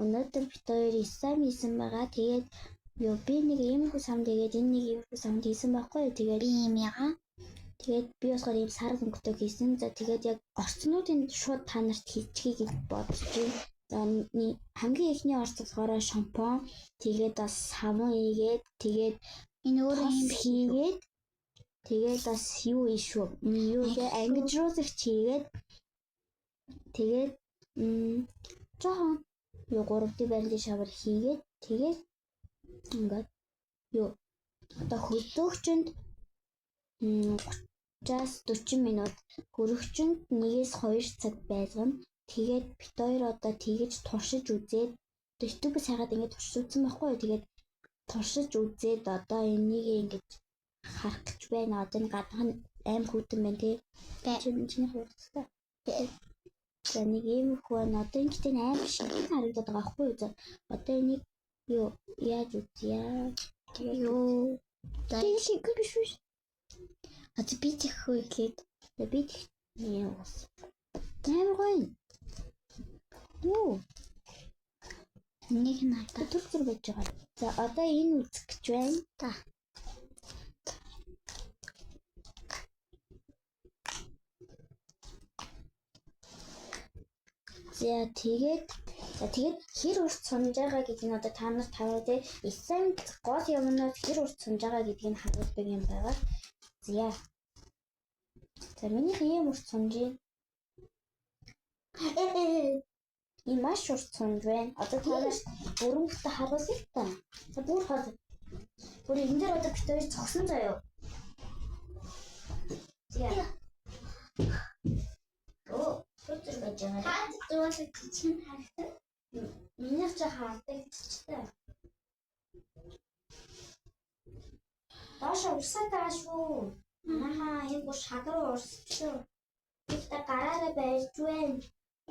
Өнөөдөр бид хоёр слайм хийсэн байгаа. Тэгээд юу би нэг иймэрхүү сам, тэгээд энэ нэг иймэрхүү самд хийсэн байхгүй юу? Тэгээд Би юм яга. Тэгээд би болохоор ийм сар өнгөтэй хийсэн. За, тэгээд яг орцнуудын шууд та нарт хийчихье гэж бодож байна. За, хамгийн эхний орц болохоор шампунь, тэгээд бас савн хийгээд, тэгээд Энэ өөрөө тос юм биш. хийгээд, тэгээд бас юу ий шүү. Юу гэ ангижруулагч хийгээд, тэгээд жоохон юу 3D барилын шавар хийгээд, тэгээд ингээд юу одоо хөлдөөгчөнд 30-аас 40 минут, хөрөгчөнд 1-2 цаг байлгана. Тэгээд бид хоёр одоо тэгэж туршиж үзээд, одоо YouTube-ээс хайгаад ингээд туршиж үзсэн байхгүй юу? Тэгээд туршиж үзээд одоо энийг ингэж харах гэж байна. Одоо энэ гаднах нь аим хүйтэн байна, тий. Чиний хувцастай. За, нэг ийм их байна. Одоо ингэхдээ аим шингэн харагдаад байгаа байхгүй юу? За, одоо энийг юу яаж үзье? Юу. За. Тэгээд шингэн биш үү? Одоо би тэхгүй эхлээд. За, би тэг юм бас. Амар гоё. Юу? Нэг нь надад. Түр зүр байж байгаа. За, одоо энэ үзэх гэж байна. За. За, тэгээд хэр урт сунж байгаа гэдгийг нь одоо та нарт харуулъя. Слайм гол юмнууд хэр урт сунж байгаа гэдгийг нь харуулдаг юм байгаа. За. За, минийх ийм урт сунж байна. Энэ маш урт сунж байна. Одоо та нарт бүрэн бүтэн харуулъя л та. За, бүр хол. Бүр энэ дээр одоо бид хоёр зогсон заяа. За. Оо, түр зүр байж байгаа. Та зүгээр чинь харагдав. Минийх ч хаагдчихтай. Доошо урсаад байгаа шүү. Манайхаа энэ бүр шаг руу урсчихлоо. Гэхдээ гараараа барьж байна.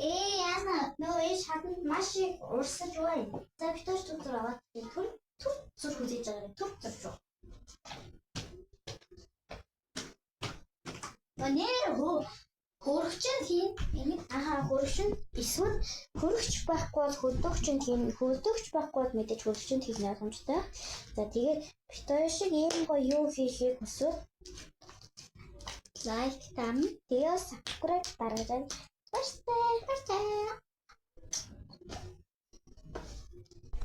Ээ, яана. Нөө энэ шаганд маш их урсаж байна. За, бид хоёр түр зүр аваад түр түр зүр хүлээж байгаа. Түр зүр шүү. Нэр хөө хөрөгч нь хийн. Энийг ахаа хөрөгч нь эсвэл хөрөгч байхгүй бол хөлдөөгч нь хийн. Хөлдөөгч байхгүй бол мэдээж хөрөгч нь хийх нь ойлгомжтой. За, тэгээд бид хоёр шиг ийм гоё юу хийхийг хүсвэл Лайк дан. тэгээд subscribe дараарай. Баяртай. Баяртай.